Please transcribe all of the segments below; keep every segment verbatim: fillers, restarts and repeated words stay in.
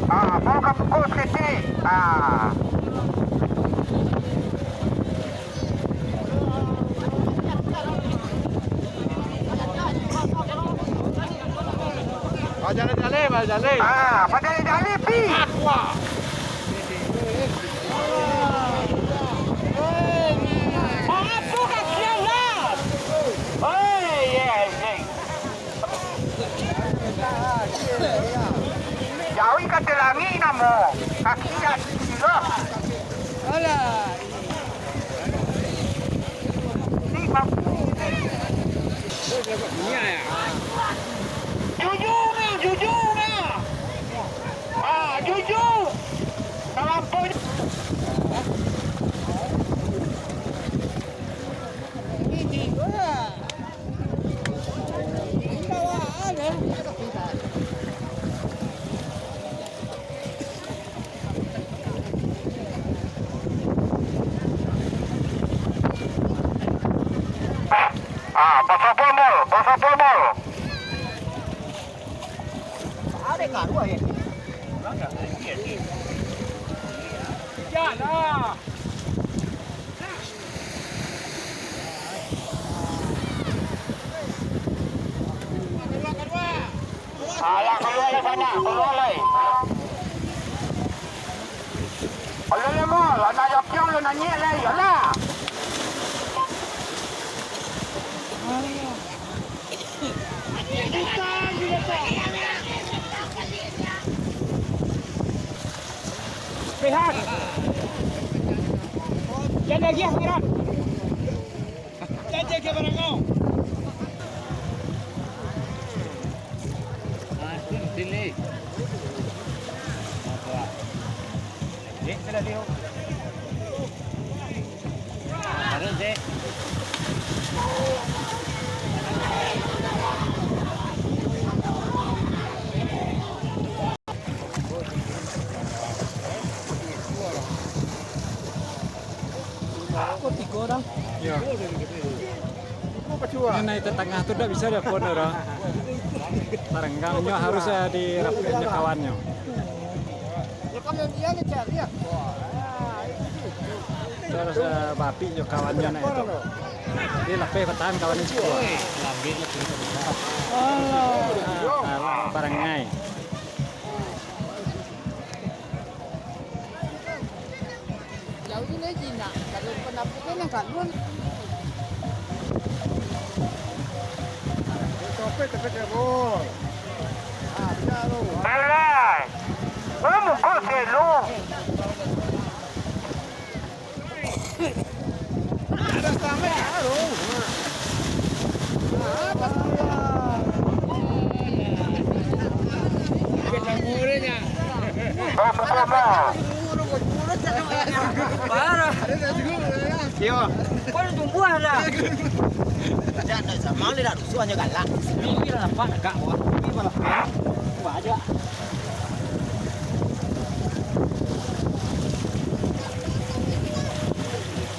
Ah, bawa ka pukul siti. Ah. Bajalan-jalan, bajalan-jalan. Ah, bajalan-jalan, pi. Aqua. Maaf tu, kasihan lah. Hei, ye, ye. Jauh ka telangi namo, kaki dah ditilah. Alah. Ni bagus. Jujur ni, jujur ni. Ah, jujur. Talampau. Ini juga. Ah, pasapul mall, pasapul mall. Ada karuah ya? Jangan lah. Alah, kalua lai sanak, kalua lai. Alah, lah, mo, lah nak jokiang, lah nak nyek lai, alah. Rehan. Jan lagi, Rehan. Jan jaga barang kau. Ah, sini. Apa? Eh, sudah, Leo. Kok tigo urang? Yo. Ini naik ke tangah tu dak bisa dia pun urang. Tarenggang nyo harus, eh, dirapikan nyo kawannyo. Terus, eh, bapik jo kawannyo nak itu. Jadi lapeh batahan kawannyo ciko. Alah, barangai. Jauh ni jinak, kalau penapuk kan yang kanun. Alah. Kamu kok selu? Ada sampai, aduh. Apa sampai? Parah. Yo. Kau tumbuh lah. Jangan sama ni dah rusuh hanya galak. Ini lah nampak dekat wah. Ini malah pen. Wah aja.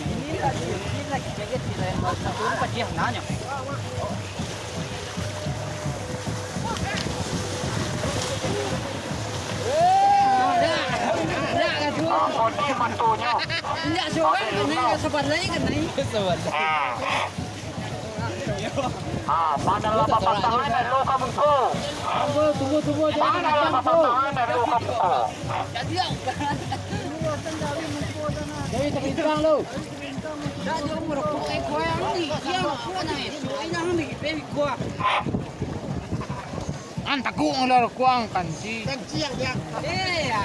Ini lagi, ini lagi jaga tidak yang baru satu empat dia nanya. Indak surang, kena sabar lai, kena. Ah, mana lah papasangan lo kamu tu? Tunggu, tunggu, tunggu, jangan. Mana lah papasangan lo kamu tu? Jadi, jadi terintang lo. Dah dia umur kau, eh, kau yang ni, dia apa namanya? Suai dah ni, baby kau. An takut ngelar kuang kanci. Kanci yang dia. Eh, ya.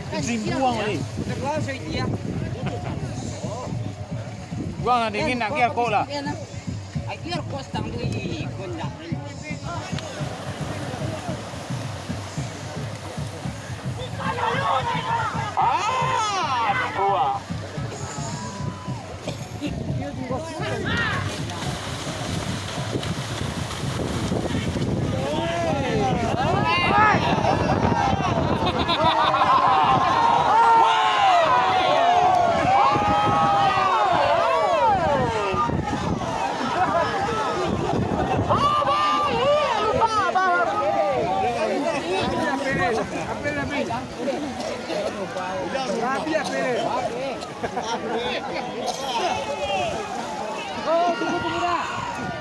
Kanci yang buang dia. Terlalu soi dia. Buang lah dingin nak gear kok lah. Ai gear kok stang tu, ih, kau ndak. Ah, tua.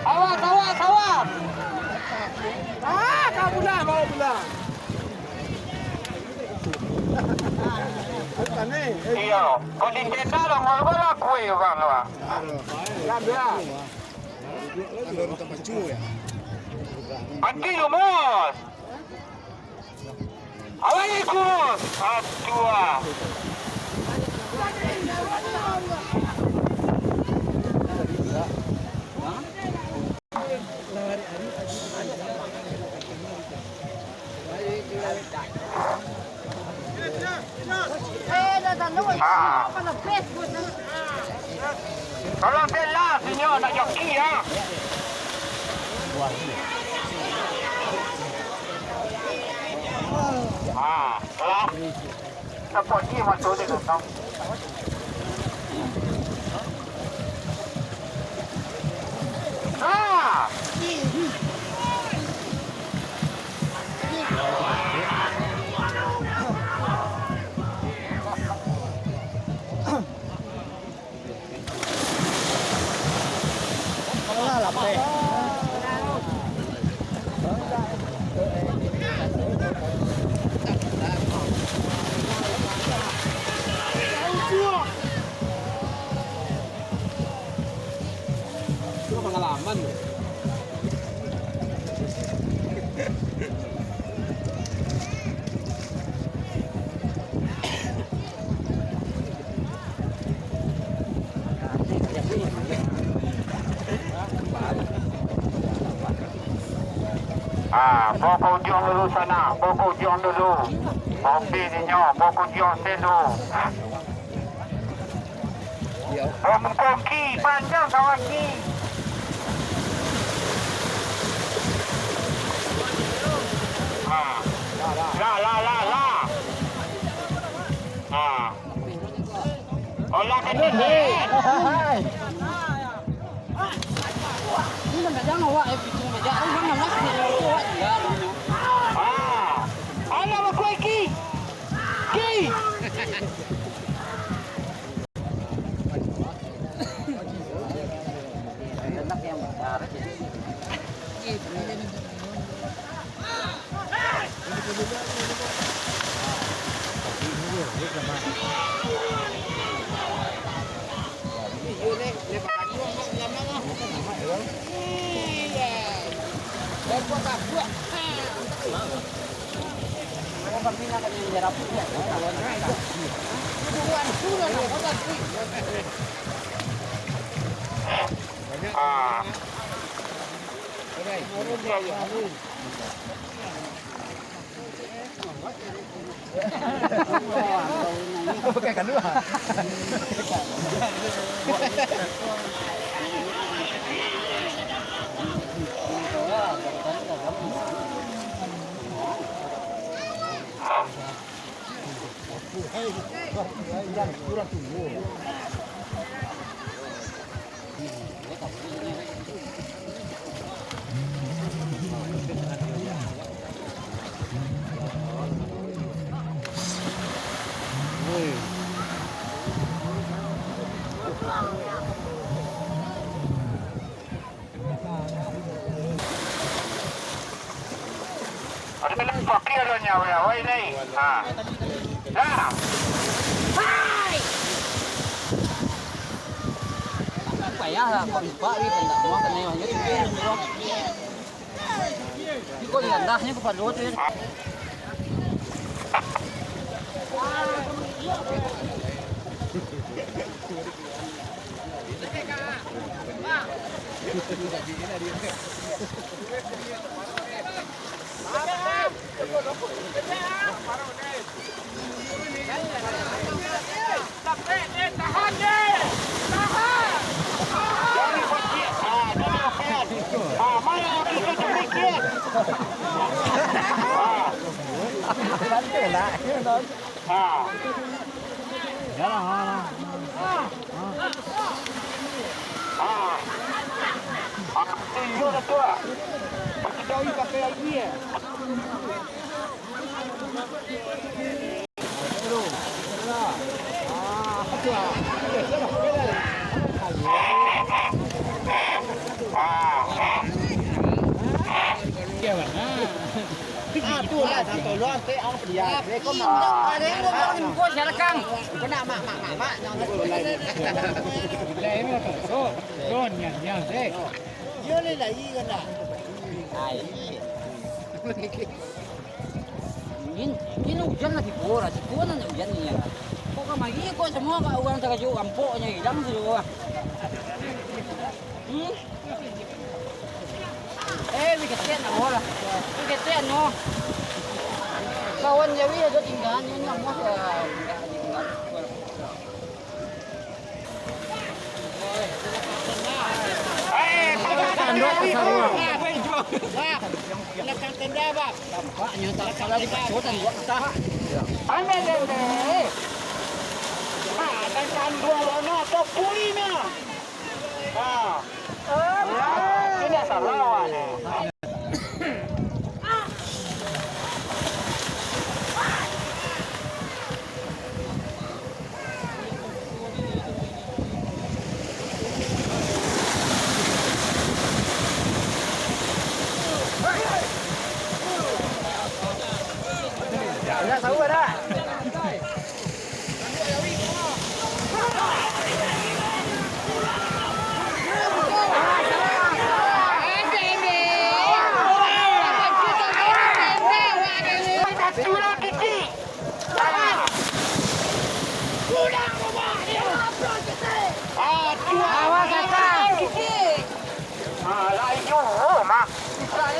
Awas, awas, awas. Ah, kau pulang, kau pulang. Iyo, kau di tenda dong, kau lupa lah kue orang tu, ah. Mati lu, Mus. Alaikum. Atua. Ah. Tolong bela sinyo nak joki, ah. Ah, lah. Sampai ni mata dia datang. Ah! Itu pangalaman tu. Ah, bawa ka ujuang dulu sanak, bawa ka ujuang dulu. Kopi ninyo, bawa ka ujuang sen dulu. Bawa muko ki, panjang kawan ki. Ah. Lah, lah, lah, lah. Ah. Olah ka tinggi. Ah. Alah, bakue ki. Ki. Ah. Ada dalam pakai adanya, wai, wai, ni. Ha. Dah. Hai. Payah lah, kok lupa, weh, tak mau kena yang itu. Kok dilandahnyo kepala tu, ya? Angin, angin ujan lagi boras, siko nan ujan ni ya. Kok kamari kok semua kak urang tarajuk rampoknyo ilang tu. Hmm? Eh, miketek nak bola. Miketek no. Kawan jawi aja tinggal ni nyamuah ya.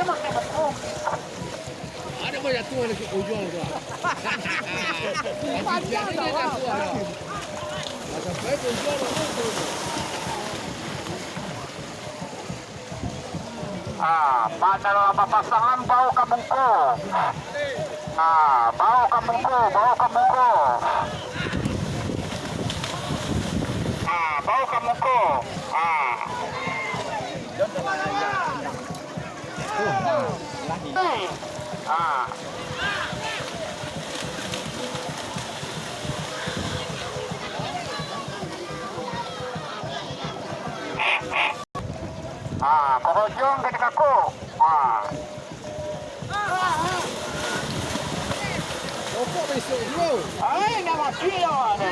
Awas, Kaka. Ada banyak tuan di ujung tu. Sampai ke ujung tu. Ah, pandai lah bapasangan, bawa ka muko. Ah, bawa ka muko, bawa ka muko. Ah, bawa ka muko. Ah. Ah. Ah, korojong ka dikaku. Ah. Rokok besok juo. Ai, nak mati lah ni.